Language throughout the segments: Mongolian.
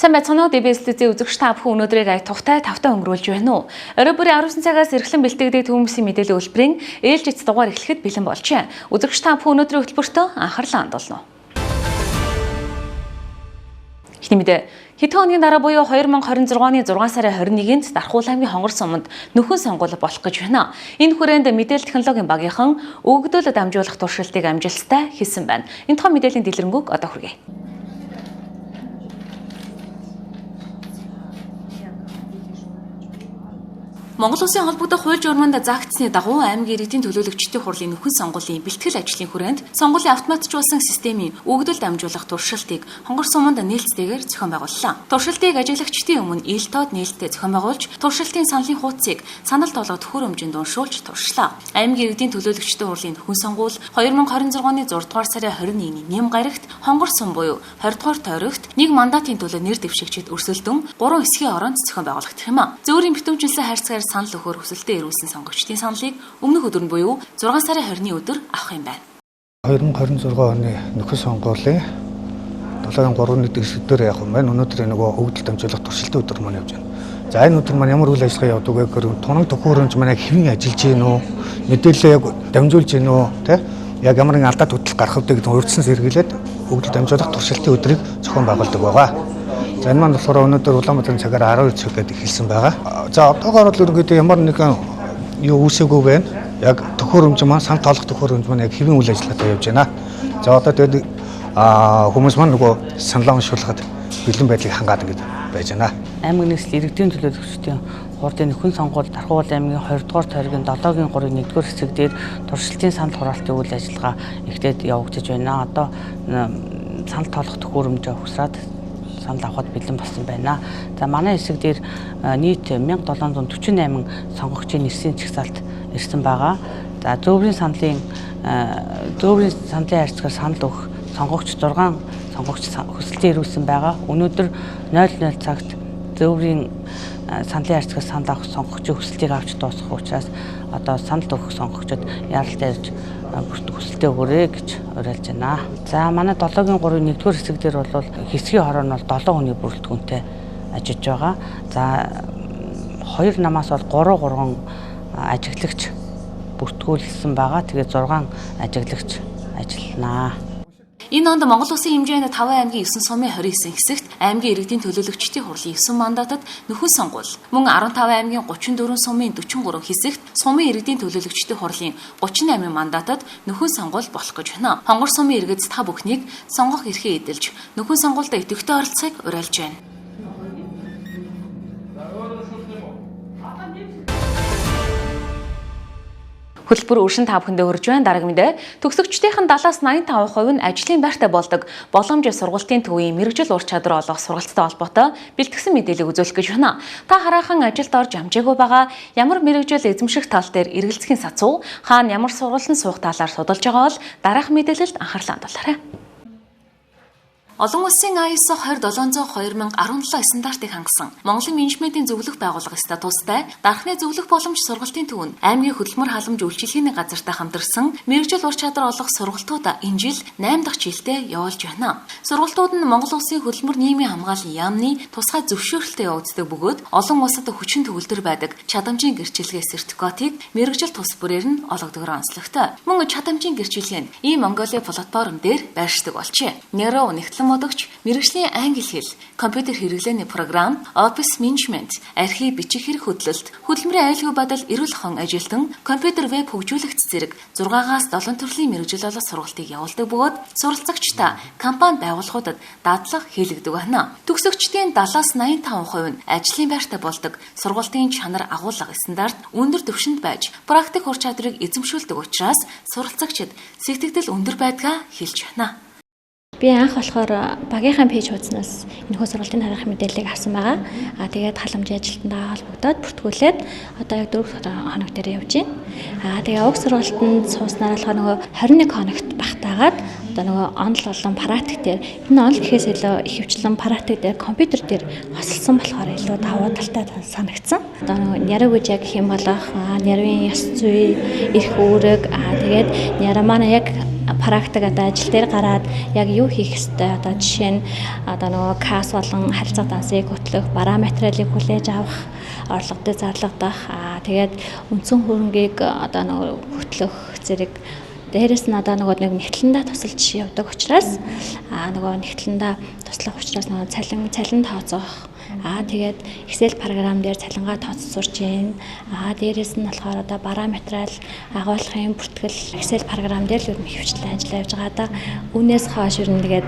Сайн байцгаана уу DBS телевизийн үзэгч та бүхэн өнөөдрийг ая тухтай тавтай өнгөрүүлж байна уу? Орой бүрийн 19 цагаас эрхлэн бэлтгэдэг хүмүүсийн мэдээллийн хөтөлбөрийн ээлжит дугаар эхлэхэд бэлэн болжээ. Үзэгч та бүхэн өнөөдрийн хөтөлбөртөө анхаарлаа хандуулна. Эхний мэдээ. Хэдэн хоногийн дараа буюу 2026 оны 6 сарын 21-нд Дархуул аймгийн Хонгор суманд нөхөн сонгуул болох гэж байна. Энэ хүрээнд мэдээлэл технологийн багийнхан өгөгдөл дамжуулах туршилтыг амжилттай хийсэн байна. Энэ тухай мэдээллийн дэлгэрэнгүйг одоо хүргэе. Монгол Улсын холбогдох хууль журманд заагдсаны дагуу аймгийн иргэдийн төлөөлөгчдийн хурлын нөхөн сонгуулийн бэлтгэл ажлын хүрээнд сонгуулийн автоматжуулсан системийн өгөгдөл дамжуулах туршилтыг Хонгор суманд нээлттэйгээр зохион байгууллаа. Туршилтыг ажиглагчдын өмнө ил тод нээлттэй зохион байгуулж, туршилтын саналын хуудсыг санал толгой төхөөрөмжинд уншуулж туршлаа. Аймгийн иргэдийн төлөөлөгчдийн хурлын нөхөн сонгуул 2026 оны 6 дугаар сарын 21-ний нэм гарагт Хонгор сум буюу 20 дугаар тойрогт нэг мандатын төлөө нэр дэвшигчид өрсөлдөн 3 хэсгийн ороонд зохион байгуулагдах юм а. Зөөрийн битүүмжилсэн хайрцгаар санал өгөхөөр хүсэлтээ ирүүлсэн сонгогчдын саналыг өмнөх өдөр нь буюу 6 сарын 20-ны өдөр авах юм байна. 2026 оны нөхөн сонгуулийн 7-ын 3-ны өдөр явах юм байна. Өнөөдөр нөгөө өгөгдөл дамжуулах туршилтын өдөр маань явж байна. За энэ өдөр маань ямар үйл ажиллагаа явуудаг вэ гэхээр тунаг төхөөрөмж маань яг хэвийн ажиллаж гин үү? Мэдээлэлээ яг дамжуулж гин үү? Тэ? Яг ямар нэгэн алдаа дутал гарах вэ гэдэг урьдчилан сэргийлээд өгөгдөл дамжуулах туршилтын өдрийг зохион байгуулдаг байгаа. За энэ маань болохоор өнөөдөр Улаанбаатарын цагаар 12 цаг гэдэг хэлсэн байгаа. За одоогоор бол ерөнхийдөө ямар нэгэн юу үүсээгүй байна. Яг төхөөрөмж маань сан тоолох төхөөрөмж маань яг хэвийн үйл ажиллагаатай явж байна. За одоо тэгээд хүмүүс маань нөгөө саналаа уншуулахад бэлэн байдлыг хангаад ингэж байж байна. Аймаг нийслэл иргэдийн төлөөлөгчдийн хурлын нөхөн сонгуул Дархуул аймгийн 20 дугаар тойргийн 7-гийн 3-ын 1-р хэсэг дээр туршилтын санал хураалтын үйл ажиллагаа эхлээд явагдаж байна. Одоо санал тоолох төхөөрөмжөө ухсраад санал авахд бэлэн болсон байна. За манай хэсэг дээр нийт 1748 сонгогчийн нэрсийн чагсаалт ирсэн байгаа. За зөөврийн саналын хайрцгаар санал өгөх сонгогч 6 сонгогч хүсэлтээ ирүүлсэн байгаа. Өнөөдөр 00 цагт зөөврийн саналын хайрцгаар санал авах сонгогчийн хүсэлтийг авч дуусгах учраас одоо санал өгөх сонгогчид яаралтай ирж хүсэлтээ өгөөрэй гэж уриалж байна. За манай 7-гийн 3-ын 1-р хэсэг дээр бол хэсгийн хороо нь бол 7 хүний бүрэлдэхүүнтэй ажиллаж байгаа. За 2 намаас бол 3 ажиглагч бүртгүүлсэн байгаа. Тэгээд 6 ажиглагч ажиллана. Энэ онд Монгол Улсын хэмжээнд 5 аймгийн 9 сумын 29 хэсэгт аймгийн иргэдийн төлөөлөгчдийн хурлын 9 мандатад нөхөн сонгуул, мөн 15 аймгийн 34 сумын 43 хэсэгт сумын иргэдийн төлөөлөгчдийн хурлын 38 мандатад нөхөн сонгуул болох гэж байна. Хонгор сумын иргэд та бүхнийг сонгох эрхээ эдэлж нөхөн сонгуульд идэвхтэй оролцохыг уриалж байна. Хөтөлбөр өршин та бүхэндээ хүрж байна. Дараагийн мэдээ. Төгсөгчдийнхэн 70-аас 85% нь ажлын байртай болдог. Боломж сургалтын төвийн мэргэжил ур чадвар олгох сургалттай холбоотой бэлтгэсэн мэдээллийг үзүүлэх гэж байна. Та хараахан ажилд орж амжаагүй байгаа ямар мэргэжил эзэмших тал дээр эргэлзэхийн сацуу, хаана ямар сургалтанд суух талаар судалж байгаа бол дараах мэдээлэлд анхаарлаа хандуулаарай. Олон улсын ISO 27002-2017 стандартыг хангасан Монголын менежментийн зөвлөх байгууллага статустай Дархны зөвлөх боломж сургалтын төв нь аймгийн хөдөлмөр халамж үйлчилгээний газартай хамтарсан мэргэжил ур чадвар олгох сургалтууд энэ жил 8 дахь жилдээ явуулж байна. Сургалтууд нь Монгол Улсын хөдөлмөр нийгмийн хамгааллын яамны тусгай зөвшөөрөлтөй явагддаг бөгөөд олон улсад хүчин төгөлдөр байдаг чадамжийн гэрчилгээ сертификатыг мэргэжил тус бүрээр нь олгодогоор онцлогтой. Мөн чадамжийн гэрчилгээ нь ийм Монголын платформ дээр байршдаг болжээ. Нэрөө нэгтлэн модогч, мэргэжлийн англи хэл, компьютер хэрэглээний програм, офис менежмент, архив бичих хэрэг хөдлөлт, хөдөлмөрийн аюулгүй байдал, эрүүл хон ажилтан, компьютер веб хөгжүүлэгч зэрэг 6-аас 7 төрлийн мэргэжил олох сургалтыг явуулдаг бөгөөд суралцагчдаа компани байгууллагуудад дадлага хийлгэдэг байна. Төгсөгчдийн 70-аас 85% нь ажлын байртай болдог. Сургалтын чанар агуулга стандарт өндөр түвшинд байж, практик ур чадварыг эзэмшүүлдэг учраас суралцагчид сэтгэгдэл өндөр байдгаа хэлж байна. Би анх болохоор багийнхаа пэйж хуудаснаас энэхүү сургалтын талаарх мэдээллийг авсан байгаа. Тэгээд халамжийн ажилтнаа холбогдоод бүртгүүлээд одоо яг 4 хоног дээр явж байна. Тэгээ уг сургалтанд сууснаар болохоор нөгөө 21 хоногт багтаагаад одоо нөгөө онол болон практик дээр энэ онол гэхээс илүү ихэвчлэн практик дээр компьютер дээр хосолсон болохоор илүү давуу талтай санагдсан. Одоо нөгөө нярав гэж яг хэм болох, нярвын ёс зүй, эрх үүрэг, тэгээд нярав маань яг Практик одоо ажил дээр гараад яг юу хийх ёстой, одоо жишээ нь одоо нөгөө касс болон харилцаа дансыг хөтлөх, бараа материалыг хүлээж авах, орлогодыг зарлагдах, тэгээд үндсэн хөрөнгийг одоо нөгөө хөтлөх зэрэг. Дээрээс нь одоо нөгөө нэг нэгтлэндээ тусалж явдаг учраас нөгөө нэгтлэндээ туслах учраас нөгөө цалин тооцоох. Тэгээд Excel програм дээр цалингаа тооцож сурч гин. Дээрээс нь болохоор одоо бараа материал агуулгын бүртгэл Excel програм дээр л ер нь хөвчлэн ажиллаж явж байгаа да. Үүнээс хойш ер нь тэгээд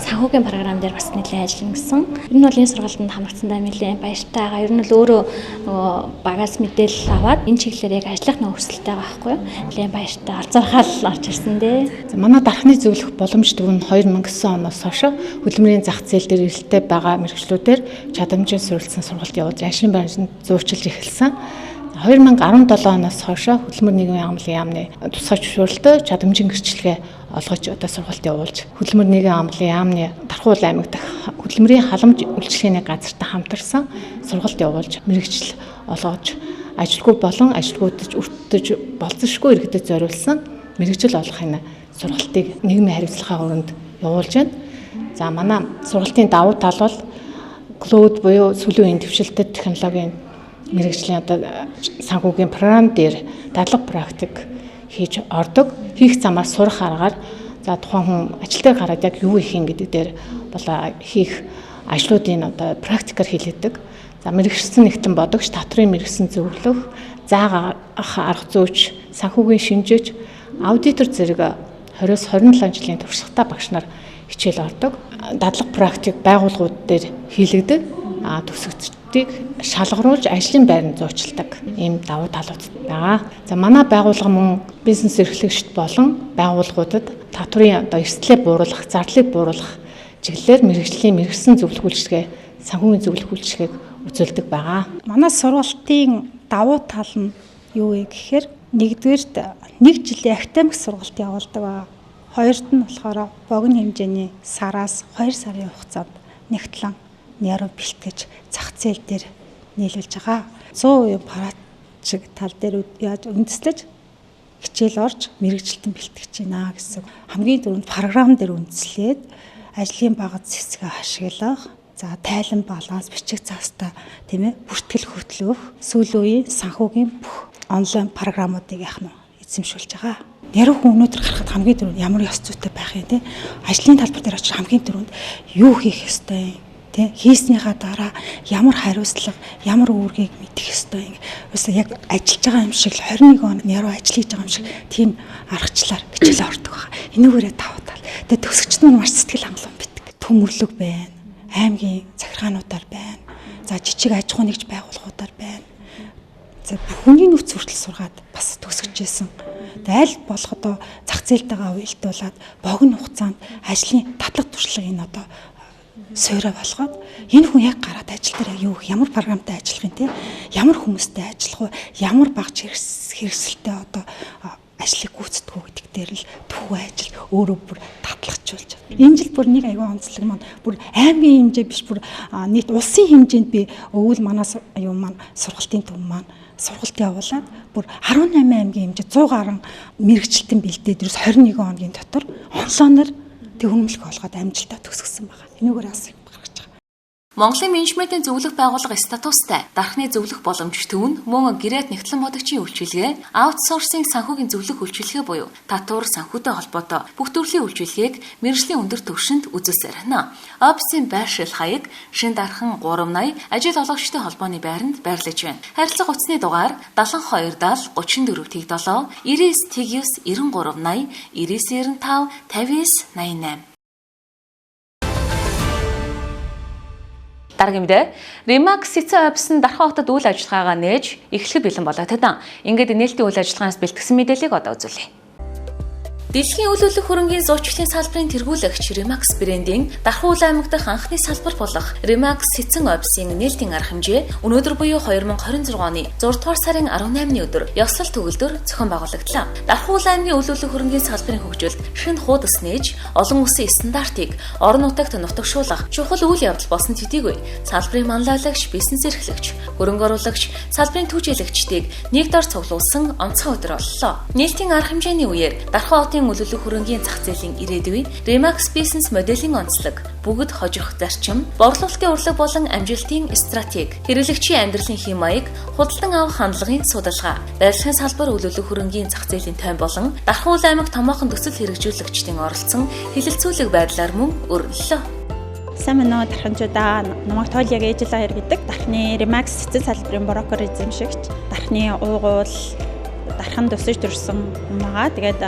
санхүүгийн програм дээр бас нэлээд ажиллана гэсэн. Ер нь бол энэ сургалтанд хамрагдсандаа нэлээд баяртай байгаа. Ер нь л өөрөө нөгөө багаас мэдээлэл аваад энэ чиглэлээр яг ажиллах нөгөө хүсэлтэй байгаа байхгүй юу. Нэлээд баяртай олзуурхаал орж ирсэн дээ. Манай дархны зөвлөх боломж төв нь 2009 оноос хойш хөдөлмөрийн зах зээл дээр эрэлттэй байгаа мэргэжлүүдээр чадамжийн суурилсан сургалт явуулж ажлын байранд зуурчилж эхэлсэн. 2017 оноос хойш Хөдөлмөр нийгмийн амлын яамны тусгай зөвшөөрөлтөй чадамжийн гэрчлэгээ олгож одоо сургалт явуулж Хөдөлмөр нийгмийн амлын яамны Дархуул аймаг дахь хөдөлмөрийн халамж үйлчилгээний газартай хамтарсан сургалт явуулж мэргэжил олгож ажилгүй болон ажилгүйдэж өртөж болзошгүй иргэдэд зориулсан мэргэжил олгохын сургалтыг нийгмийн хариуцлагын өрөөнд явуулж байна. За манай сургалтын давуу тал бол клоуд буюу сүүлийн үеийн дэвшилтэт технологийн мэргэжлийн одоо санхүүгийн програм дээр дадлага практик хийж ордог. Хийх замаар сурах аргаар за тухайн хүн ажил дээр гараад яг юу хийх юм гэдэг дээр болоо хийх ажлуудын одоо практикаар хийлгэдэг. За мэргэжсэн нэгтэн бодогч, татврын мэргэсэн зөвлөх, заах арга зүйч, санхүүгийн шинжээч, аудитор зэрэг 20-27 жилийн туршлагатай багш нар хичээл ордог. Дадлага практик байгууллагууд дээр хийлэгдэг. Төгсөгчдийг шалгаруулж ажлын байранд зуучилдаг ийм давуу талууд байгаа. За манай байгууллага мөн бизнес эрхлэгчд болон байгууллагуудад татврын одоо эрсдлээ бууруулах, зардлыг бууруулах чиглэлээр мэргэжлийн мэргэсэн зөвлөх үйлчилгээ, санхүүгийн зөвлөх үйлчилгээг үзүүлдэг байгаа. Манай сургалтын давуу тал нь юу вэ гэхээр нэгдүгээрт нэг жилийн академик сургалт явуулдаг байгаа. Хоёрт нь болохоор богино хэмжээний сараас 2 сарын хугацаанд нэгтлэн нэрв бэлтгэж зах зээл дээр нийлүүлж байгаа. 100% практик тал дээр яаж үндэслэж хичээл орж мэргэжилтэн бэлтгэж байна гэсэн. Хамгийн түрүүнд програм дээр үндэслээд ажлын багц хэсгээ ашиглах, за тайлан баланс, бичиг цаастай тийм бүртгэл хөтлөх, сүүлийн үеийн санхүүгийн бүх онлайн програмуудыг яах нь эзэмшүүлж байгаа. Яруу хүн өнөөдөр гарахад хамгийн түрүүнд ямар ёс зүйтэй байх юм те, ажлын талбар дээр очиж хамгийн түрүүнд юу хийх ёстой юм те, хийснийхаа дараа ямар хариуцлага, ямар үүргийг мэдэх ёстой юм. Үгүй яг ажиллаж байгаа юм шиг л 21 он яруу ажил хийж байгаа юм шиг тийм аргачлаар хичээл ордог байгаа. Энүүгээрээ давуу тал. Тэгээ төгсөгчд маань маш сэтгэл хангалуун битг. Төмөрлөг байна. Аймгийн захиргаануудаар байна. За жижиг аж ахуй нэгж байгууллагуудаар байна. За хүний нөөц хүртэл сургаад бас төгсөж байсан. Тэгээ аль болох одоо зах зээлтэйгээ уялдуулаад богино хугацаанд ажлын дадлаг туршлагыг одоо суурь болгоод энэ хүн яг гараад ажил дээр яг юу ямар програмтай ажиллах юм те, ямар хүмүүстэй ажиллах вэ, ямар багц хэрэгсэлтэй одоо ажлыг гүйцэтгэв гэдэг дээр л түүх ажил өөрөө бүр татлагчулж байна. Энэ жил бүр нэг аюу онцлог маань бүр аймгийн хэмжээ биш, бүр нийт улсын хэмжээнд би өвөл манаас юу маань сургалтын төв маань сургалт явуулаад бүр 18 аймгийн хэмжээ 100 гаруй мэргэжилтэн бэлдээд ерөөс 21 хоногийн дотор онлайнаар тэг хөрөнгө олгоод амжилтаа төгсгсөн байгаа. Энүүгээр бас гаргаж байгаа. Монголын менежментийн зөвлөх байгууллага статустай дархны зөвлөх боломж төв нь мөн гэрээт нэгтлэн бодогчийн үйлчилгээ, аутсорсинг санхүүгийн зөвлөх үйлчилгээ буюу татвар санхүүтэй холбоотой бүх төрлийн үйлчилгээг мэргэжлийн өндөр түвшинд үзүүлсээр байна. Офисын байршил хаяг Шин Дархан 380 ажил олгогчтой холбооны байранд байрлаж байна. Харилцах утасны дугаар 72 70 34 07 99 99 93 80 99 95 59 88. Дараагийн мэдээ. Remax эцэн офис нь Дархан хотод үйл ажиллагаагаа нээж эхлэх бэлэн болоо тадан. Ингээд нээлтийн үйл ажиллагаанаас бэлтгэсэн мэдээллийг одоо үзүүлье. Дэлхийн үйл хөдлөх хөрөнгийн зуучлалын салбарын тэргүүлэгч Remax брендийн Дархан үйл аймаг дахь анхны салбар болох Remax эцэн офисын нээлтийн арга хэмжээ өнөөдөр буюу 2026 оны 6 дугаар сарын 18-ны өдөр ёслол төгөлдөр зохион байгуулагдлаа. Дархан үйл аймгийн үйл хөдлөх хөрөнгийн салбарын хөгжилд шинэ хуудас нээж олон улсын стандартыг орон нутагт нутагшуулах чухал үйл явдал болсон төдийгүй салбарын манлайлагч, бизнес эрхлэгч, хөрөнгө оруулагч, салбарын түгжээлэгчдийг нэг дор цуглуулсан онцгой өдөр боллоо. Нээлтийн арга хэмжээний үеэр Дархан хотын хотын өлөлөх хөрөнгийн зах зээлийн ирээдүй, Remax бизнес моделийн онцлог, бүгд хожих зарчим, борлуулалтын урлаг болон амжилтын стратеги, хэрэглэгчийн амьдралын хэм маяг, худалдан авах хандлагын судалгаа, барилгын салбар өлөлөх хөрөнгийн зах зээлийн тойм болон Дархан уул аймаг томоохон төсөл хэрэгжүүлэгчдийн оролцсон хэлэлцүүлэг байдлаар мөн өрнөлөө. Сайн байна уу дарханчуудаа. Намайг Тоольяг Ээжил хоёр гэдэг. Дархны Remax цэцэн салбарын брокер эзэмшигч. Дархны уугуул дарханд өсөж төрсөн хүн байгаа. Тэгээд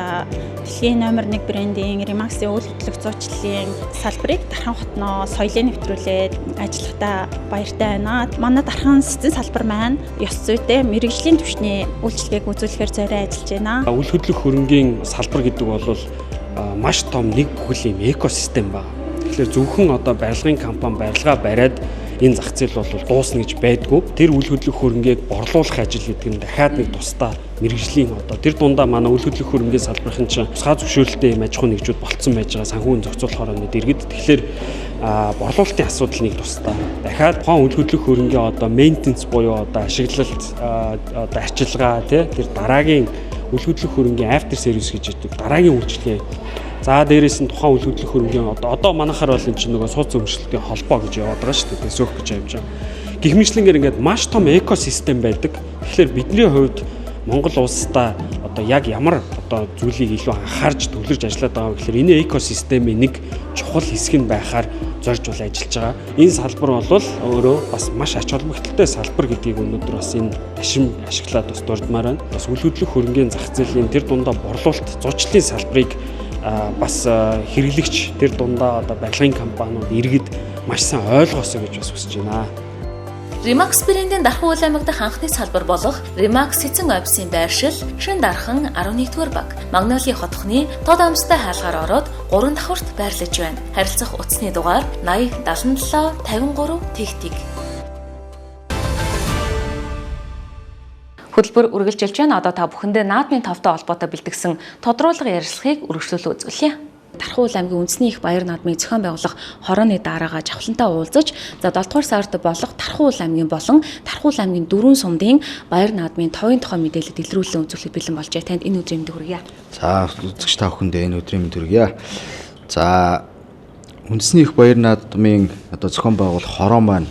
дэлхийн номер 1 брендийн Remax-ийн үйл хөдлөх зуучлалын салбарыг Дархан хотноо соёлын нэвтрүүлээд ажиллахдаа баяртай байна. Манай Дархан цэцэн салбар маань ёс зүйтэй мэргэжлийн түвшний үйлчилгээг үзүүлэхээр зорио ажиллаж байна. Үйл хөдлөх хөрөнгийн салбар гэдэг бол маш том нэг бүхэл юм экосистем байна. Тэгэхээр зөвхөн одоо барилгын компани барилгаа бариад энэ зах зээл бол дуусна гэж байдгүй. Тэр үйл хөдлөх хөрөнгийг борлуулах ажил гэдэг нь дахиад нэг тусдаа мэргэжлийн одоо тэр дундаа манай үйл хөдлөх хөрөнгийн салбарын чинь тусгай зөвшөөрөлтэй юм аж ахуйн нэгжүүд болцсон байж байгаа санхүүгийн зохицуулах хорооны дэргэд. Тэгэхээр борлуулалтын асуудал нэг тусдаа. Дахиад тухайн үйл хөдлөх хөрөнгийн одоо maintenance буюу одоо ашиглалт, одоо арчилгаа тий тэр дараагийн үйл хөдлөх хөрөнгийн after service гэж яддаг дараагийн үйлчилгээ. За дээрээс нь тухайн үйл хөдлөх хөрөнгийн одоо манайхаар бол энэ чинь нөгөө сууц өмчлөлтийн холбоо гэж яваад байгаа шүү дээ. Сөөх гэж явж байгаа. Гэх мэтлэнгээр ингээд маш том экосистем байдаг. Тэгэхээр бидний хувьд Монгол улсдаа одоо яг ямар одоо зүйлийг илүү анхаарч төвлөрж ажиллаад байгаа вэ гэхээр энэ экосистемийн нэг чухал хэсэг нь байхаар зорж бол ажиллаж байгаа. Энэ салбар бол өөрөө бас маш ач холбогдолтой салбар гэдгийг өнөөдөр бас энэ ташим ашиглаад бас дурдмаар байна. Бас үйл хөдлөх хөрөнгийн зах зээлийн тэр дундаа борлуулалт, зуучлалын салбарыг бас хэрэглэгч тэр дундаа одоо барилгын компаниуд иргэд маш сайн ойлгосоо гэж бас хүсэж байна. Remax брендийн Дархан уул аймаг дахь анхны салбар болох Remax эцэн офисын байршил Шин Дархан 11-р баг Магноли хотхны тод амстай хаалгаар ороод 3 давхарт байрлаж байна. Харилцах утасны дугаар 80 77 53 тэгтэг. Хөтөлбөр үргэлжилж байна. Одоо та бүхэндээ наадмын товтой холбоотой бэлтгэсэн тодруулга ярилцлагыг үргэлжлүүлэн үзүүлье. Дархан уул аймгийн үндэсний их баяр наадмыг зохион байгуулах хорооны дараагаа жавхлантай уулзаж, за 7 дугаар сард болох Дархан уул аймгийн болон Дархан уул аймгийн 4 сумдын баяр наадмын товын тухай мэдээлэл дэлгэрүүлэн үзүүлэхэд бэлэн болжээ. Танд энэ өдрийн мэнд хүргье. За үзэгч та бүхэндээ энэ өдрийн мэнд хүргье. За үндэсний их баяр наадмын одоо зохион байгуулах хороо маань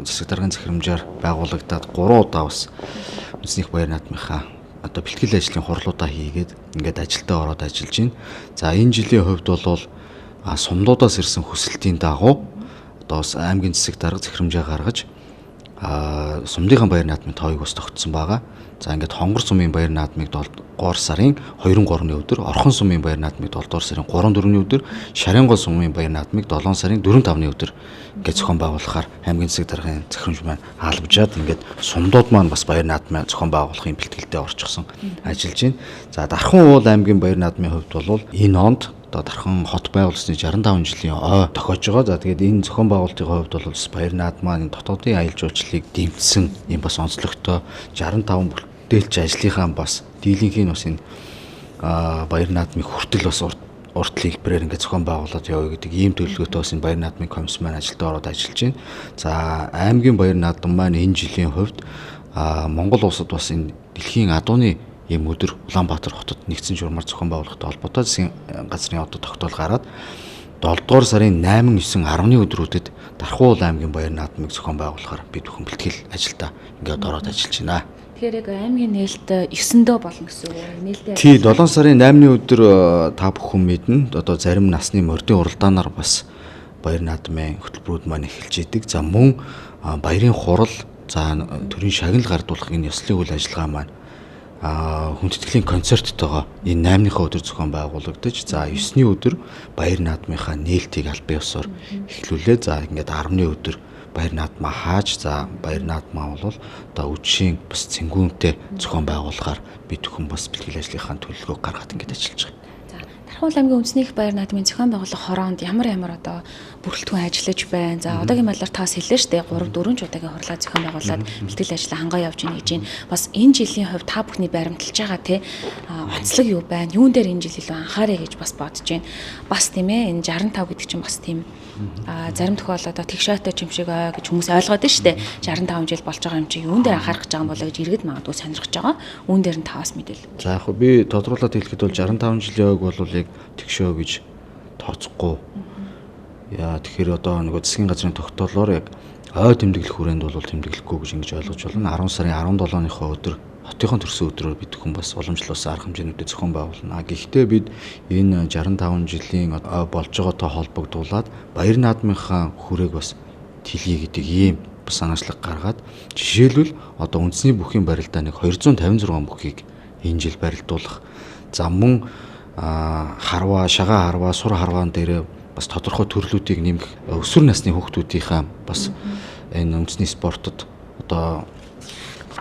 засаг даргын захирамжаар байгуулагдаад 3 удаа бас үндэсний их баяр наадмынхаа одоо бэлтгэл ажлын хурлуудаа хийгээд ингээд ажилдаа ороод ажиллаж байна. За энэ жилийн хувьд бол сумдуудаас ирсэн хүсэлтийн дагуу одоо бас аймгийн засаг дарга захирамжаа гаргаж сумдынхаа баяр наадмын тоог бас тогтсон байгаа. За ингээд Хонгор сумын баяр наадмыг 7 дугаар сарын 2-3-ны өдөр, Орхон сумын баяр наадмыг 7 дугаар сарын 3-4-ний өдөр, Шарангол сумын баяр наадмыг 7 сарын 4-5-ны өдөр ингээд зохион байгуулахаар аймгийн засаг даргын захирамж маань албажаад ингээд сумдууд маань бас баяр наадмаа зохион байгуулахын бэлтгэлдээ орчихсон ажиллаж байна. За Дархан уул аймгийн баяр наадмын хувьд бол энэ онд одоо Дархан хот байгуулсны 65 жилийн ой тохиож байгаа. За тэгээд энэ зохион байгуулалтын хувьд бол бас баяр наадмаа энэ дотоодын аялал жуулчлалыг дэмжсэн юм бас онцлогтой 65 бүтээлч ажлынхаа бас дийлэнхийн бас энэ баяр наадмын хүртэл бас урт хэлбэрээр ингээд зохион байгуулад явъя гэдэг ийм төлөвлөгөөтэй бас энэ баяр наадмын комисс маань ажилдаа ороод ажиллаж байна. За аймгийн баяр наадам маань энэ жилийн хувьд Монгол улсад бас энэ дэлхийн адууны ийм өдөр Улаанбаатар хотод нэгдсэн журмаар зохион байгуулахтай холбоотой засгийн газрын одоо тогтоол гараад 7 дугаар сарын 8, 9, 10-ны өдрүүдэд Дархан уул аймгийн баяр наадмыг зохион байгуулахаар бид бүхэн бэлтгэл ажилдаа ингээд ороод ажиллаж байна. Тэгэхээр яг аймгийн нээлт 9-ндөө болно гэсэн үг үү? Нээлттэй. Тий, 7 сарын 8-ны өдөр та бүхэн мэднэ. Одоо зарим насны мордын уралдаанаар бас баяр наадмын хөтөлбөрүүд маань эхэлж идэг. За мөн баярын хурал, за төрийн шагнал гардуулах энэ ёслолын үйл ажиллагаа маань хүндэтгэлийн концерттойгоо энэ 8-ныхаа өдөр зохион байгуулагдаж, за 9-ний өдөр баяр наадмынхаа нээлтийг албан ёсоор эхлүүлээ. За ингээд 10-ны өдөр баяр наадмаа хааж, за баяр наадмаа бол одоо үдшийн бас цэнгүүнтэй зохион байгуулахаар бид бүхэн бас бэлтгэл ажлынхаа төлөвлөгөөг гаргаад ингээд ажиллаж байгаа. За Дархуул аймгийн үндэсний их баяр наадмын зохион байгуулах хороонд ямар ямар одоо бүрэлдэхүүн ажиллаж байна. За одоогийн байдлаар таас хэллээ шүү дээ. 3 4 ч удаагийн хурлаа зохион байгуулад бэлтгэл ажлаа хангаа явж байна гэж байна. Бас энэ жилийн хувьд та бүхний баримталж байгаа те онцлог юу байна? Юун дээр энэ жил илүү анхаарай гэж бас бодож байна. Бас тийм энэ 65 гэдэг чинь бас тийм зарим тохиолдолд одоо тэгшаатай юм шиг ой гэж хүмүүс ойлгоод байна шүү дээ. 65 жил болж байгаа юм чи юун дээр анхаарах гэж байгаа юм болоо гэж иргэд магадгүй сонирхож байгаа. Үүн дээр нь таваас мэдээлэл. За яг би тодруулаад хэлэхэд бол 65 жилийн ойг бол яг тэгшөө гэж тооцохгүй. Яа тэгэхээр одоо нөгөө засгийн газрын тогтоолоор яг ой тэмдэглэх хүрээнд бол тэмдэглэхгүй гэж ингэж ойлгож байна. 10 сарын 17-ныхоо өдөр хотынхон төрсөн өдрөөр бид хүн бас уламжлалсан арга хэмжээнүүдэд зохион байгуулна. Гэхдээ бид энэ 65 жилийн болж байгаатай холбогдуулаад баяр наадмынхаа хүрээг бас тэлье гэдэг ийм бас санаачлаг гаргаад жишээлбэл одоо үндэсний бүхийн барилдааныг 256 бүхийг энэ жил барилдуулах. За мөн харваа, шагаа харваа, сур харваан дээр бас тодорхой төрлүүдийг нэмэх өсвөр насны хүүхдүүдийнхээ бас энэ үндэсний спортод одоо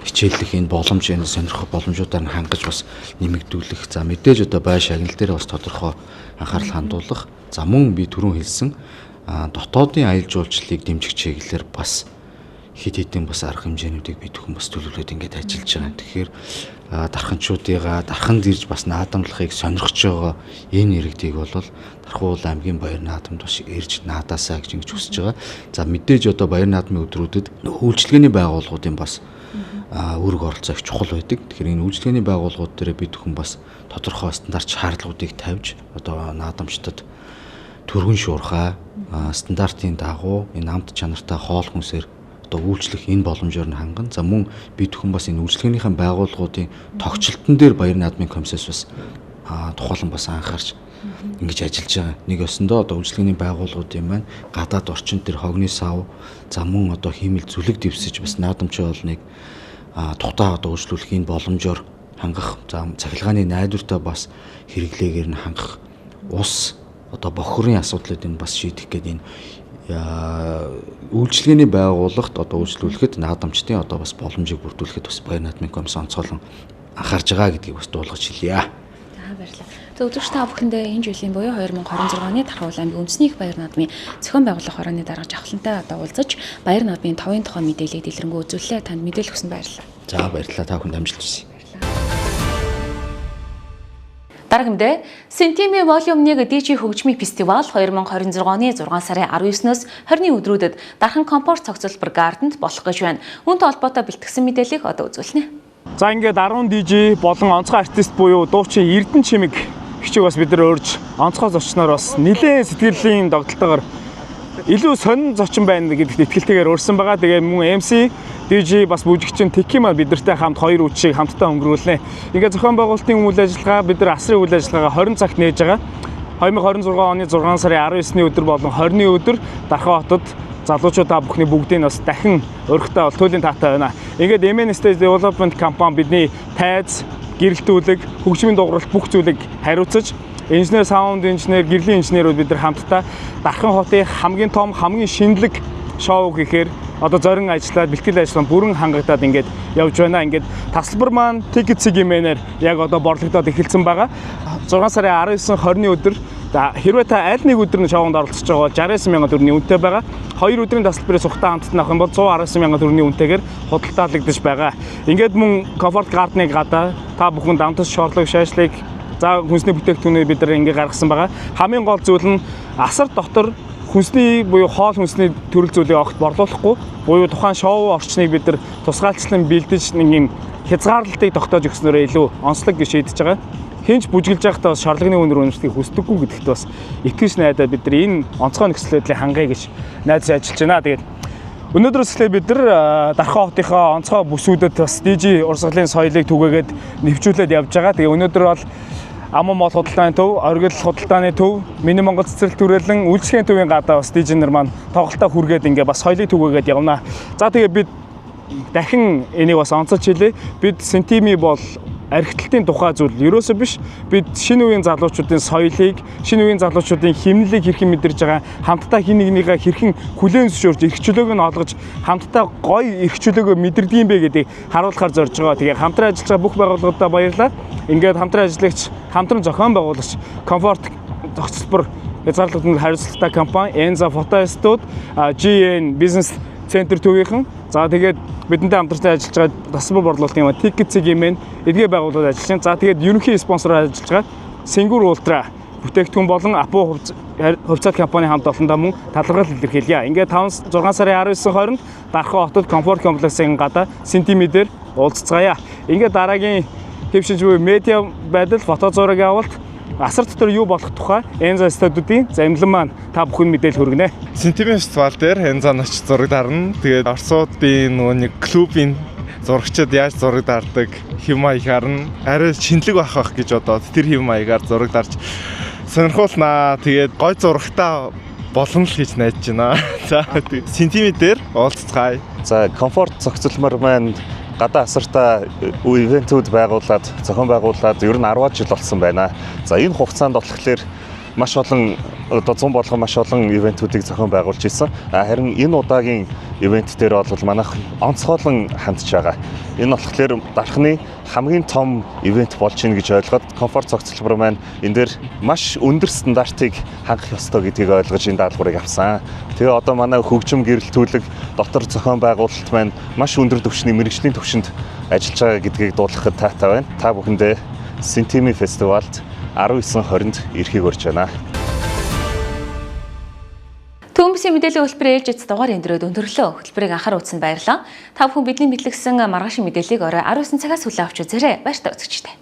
хичээллэх энэ боломж энэ сонирхох боломжуудаар нь хангаж бас нэмэгдүүлэх. За мэдээж одоо бай шагнал дээр бас тодорхой анхаарал хандуулах. За мөн би түрүүн хэлсэн дотоодын аялал жуулчлалыг дэмжих чиглэлээр бас хэд хэдэн бас арга хэмжээнүүдийг бид хүн бас төлөвлөд ингээд ажиллаж байгаа. Тэгэхээр дарханчуудыгаа дарханд ирж бас наадамлахыг сонирхож байгаа энэ иргэдийг бол Дархуул аймгийн баяр наадамд бас ирж наадаасаа гэж ингэж хүсэж байгаа. За мэдээж одоо баяр наадмын өдрүүдэд үйлчилгээний байгууллагуудын бас үүрэг оролцоо их чухал байдаг. Тэгэхээр энэ үйлчилгээний байгууллагууд дээр бид хүн бас тодорхой стандарт шаардлагуудыг тавьж одоо наадамчдад түргэн шуурхай стандартын дагуу энэ амт чанартай хоол хүнсээр одоо үйлчлэх энэ боломжоор нь хангана. За мөн бид хүн бас энэ үйлчилгээнийхэн байгууллагуудын тогтчлолтон дээр баяр наадмын комиссаас бас тухайлан бас анхаарч ингэж ажиллаж байгаа. Нэг өсөндөө одоо үйлчилгээний байгууллагуудын маань гадаад орчин дээр хогны сав, за мөн одоо хиймэл зүлэг дэвсэж бас наадамчин хоолныг тухтаа одоо үйлчлүүлэх энэ боломжоор хангах, за цахилгааны найдвартай бас хэрэглээгээр нь хангах, ус одоо бохирын асуудлыг энэ бас шийдэх гээд энэ үйлчилгээний байгууллагт одоо үйлчлүүлэхэд наадамчдын одоо бас боломжийг бүрдүүлэхэд бас баяр наадмын комисс онцгойлон анхаарч байгаа гэдгийг бас дуулгаж хэлье. За баярлалаа. За үзэгч та бүхэндээ энэ жилийн буюу 2026 оны Дархуул аймгийн үндэсний их баяр наадмын зохион байгуулах хорооны дарга Жавхлантай одоо уулзаж баяр наадмын товын тухай мэдээллийг дэлгэрэнгүй үзүүллээ. Танд мэдээлэл өгсөн баярлалаа. За баярлалаа. Та бүхэнд амжилт хүсье. Дараагийн мэдээ Сентими Volume 1 DJ хөгжмийн фестивал 2026 оны 6 сарын 19-ноос 20-ны өдрүүдэд Дархан Комфорт цогцлбор Гарденд болох гэж байна. Үүнтэй холбоотой бэлтгэсэн мэдээллийг одоо үзүүлнэ. За ингээд 10 DJ болон онцгой артист буюу дуучин Эрдэнэ Чимэг хичээг бас бид нар урьж онцгой зочноор бас нэлээд сэтгэлийн догдолтойгоор илүү сонин зочин байна гэдэгт итгэлтэйгээр урьсан байгаа. Тэгээ мөн MC, DJ бас бүжигчин Теки маань бидэртэй хамт хоёр үдшийг хамтдаа өнгөрүүлнэ. Ингээд зохион байгуулалтын үйл ажиллагаа бид нар асрын үйл ажиллагаагаа 20 цагт нээж байгаа. 2026 оны 6 сарын 19-ны өдөр болон 20-ны өдөр Дархан хотод залуучуудаа бүхний бүгдийг бас дахин өрхтөө бол туйлын таатай байна. Ингээд MN Stage Development компани бидний тайз, гэрэлтүүлэг, хөгжмийн дугуйлалт бүх зүйлийг хариуцаж инженер, саунд инженер, гэрлийн инженерүүд бид нар хамтдаа Дархан хотын хамгийн том, хамгийн шинэлэг шоу гэхээр одоо зорин ажиллаад, бэлтгэл ажиллагаа бүрэн хангагдаад ингээд явж байна. Ингээд тасалбар маань ticket гэмээр яг одоо борлогдоод эхэлсэн байгаа. 6 сарын 19, 20-ны өдөр хэрвээ та аль нэг өдөр нь шоунд оролцож байгаа бол 69,000 төгрөгийн үнэтэй байгаа. Хоёр өдрийн тасалбарыг сухтаа хамтд авах юм бол 119,000 төгрөгийн үнэтэйгээр худалдаалагдаж байгаа. Ингээд мөн Comfort Garden-ыг гадаа та бүхэн дамтас шорлог, шаашлыг за хүнсний бүтээгдэхүүнийг бид нар ингээ гаргасан байгаа. Хамгийн гол зүйл нь асар дотор хүнсний буюу хоол хүнсний төрөл зүйлийг огт борлуулахгүй буюу тухайн шоу орчныг бид нар тусгаалцлан бэлдэж нэг юм хязгаарлалтыг тогтоож өгснөөрөө илүү онцлог гэж шийдэж байгаа. Хинч бүжиглж байхдаа бас шорлагны үнэр үнэртгийг хүсдэггүй гэдэгт бас итгэж найдаад бид нар энэ онцгой нөхцөл байдлыг хангая гэж найдаж ажиллаж байна. Тэгээд өнөөдрөөс эхлээд бид нар Дархан хотынхоо онцгой бүсүүдэд бас DJ урсгалын соёлыг түгээгээд нэвтрүүлээд явж байгаа. Тэгээ өнөөдөр бол Аман мол худалдааны төв, Оргил худалдааны төв, Миний Монгол цэцэрлэг түрээлэн, үйлчлэгийн төвийн гадаа бас DJ нар маань тоглолтоо хүргээд ингээ бас соёлыг түгээгээд явна. За тэгээ бид дахин энийг бас онцолж хэлье. Бид Сентими бол Архитектийн тухай зүйл ерөөсөө биш. Бид шинэ үеийн залуучуудын соёлыг, шинэ үеийн залуучуудын химнэлийг хэрхэн мэдэрж байгаа, хамтдаа хин нэгнийгээ хэрхэн хүлээн зөвшөөрч, эрх чөлөөг нь олгож, хамтдаа гоё эрх чөлөөгөө мэдэрдэг юм бэ гэдгийг харуулахаар зорж байгаа. Тэгэхээр хамтран ажиллаж байгаа бүх байгууллагуудаа баярлалаа. Ингээд хамтран ажиллагч, хамтран зохион байгуулагч Комфорт зохицолбор хязгаарлагдсан хариуцлагатай компани, Enza фото студи, GN бизнес центр төвийнхэн. За тэгээд бидэнтэй хамтарч ажиллаж байгаа тасалбар борлуулалтын Ticket цэгийн эдгээр байгууллагууд ажиллаж байна. За тэгээд ерөнхий спонсороор ажиллаж байгаа Сингүр Ультра бүтээгдэхүүн болон Апу хувьцаат компани хамт олондоо мөн талархал илэрхийлье. Ингээд 5 6 сарын 19 20-нд Дархан хотод Комфорт комплексын гадаа сентиметр уулзцгаая. Ингээд дараагийн хэв шинж буюу медиа байдал, фото зураг авалт, асар дотор юу болох тухай Энза студиудын замлан маань та бүхэн мэдээлэл хүргэнэ. Сентими фестивал дээр Энза нач зураг дарна. Тэгээд Оросуудын нөгөө нэг клубын зурагчид яаж зураг дардаг хэв маягаар нь арай шинэлэг байх байх гэж бодоод тэр хэв маягаар зураг дарж сонирхуулнаа. Тэгээд гой зурагтаа болно л гэж найдаж байна. За сентими дээр уулзцгаая. За комфорт зохицолмор маань гадаа асартаа ивентүүд байгуулад, зохион байгуулад ер нь 10 жил болсон байна. За энэ хугацаанд болохоор маш олон одоо 100 болгон маш олон ивентүүдийг зохион байгуулж ирсэн. Харин энэ удаагийн ивент дээр бол манайх онцгойлон хандж байгаа. Энэ болохоор дархны хамгийн том ивент болж байна гэж ойлгоод комфорт зохицолбор маань энэ дээр маш өндөр стандартыг хангах ёстой гэдгийг ойлгож энэ даалгаврыг авсан. Тэгээ одоо манай хөгжим гэрэлтүүлэг дотор зохион байгуулалт маань маш өндөр түвшний мэргэжлийн түвшинд ажиллаж байгаа гэдгийг дуулгахад таатай байна. Та бүхэндээ Сентими фестивалд 19-20-нд ирэхийг урьж байна. Төмсийн мэдээллийн хөтөлбөр ээлжид дугаар өндрөөд өндөрлөө. Хөтөлбөрийг анхаар үзсэнд баярлалаа. Та бүхэн бидний мэдлэгсэн маргаашийн мэдээллийг орой 19 цагаас хүлээн авч үзээрэй. Баяртай үзэгчдээ.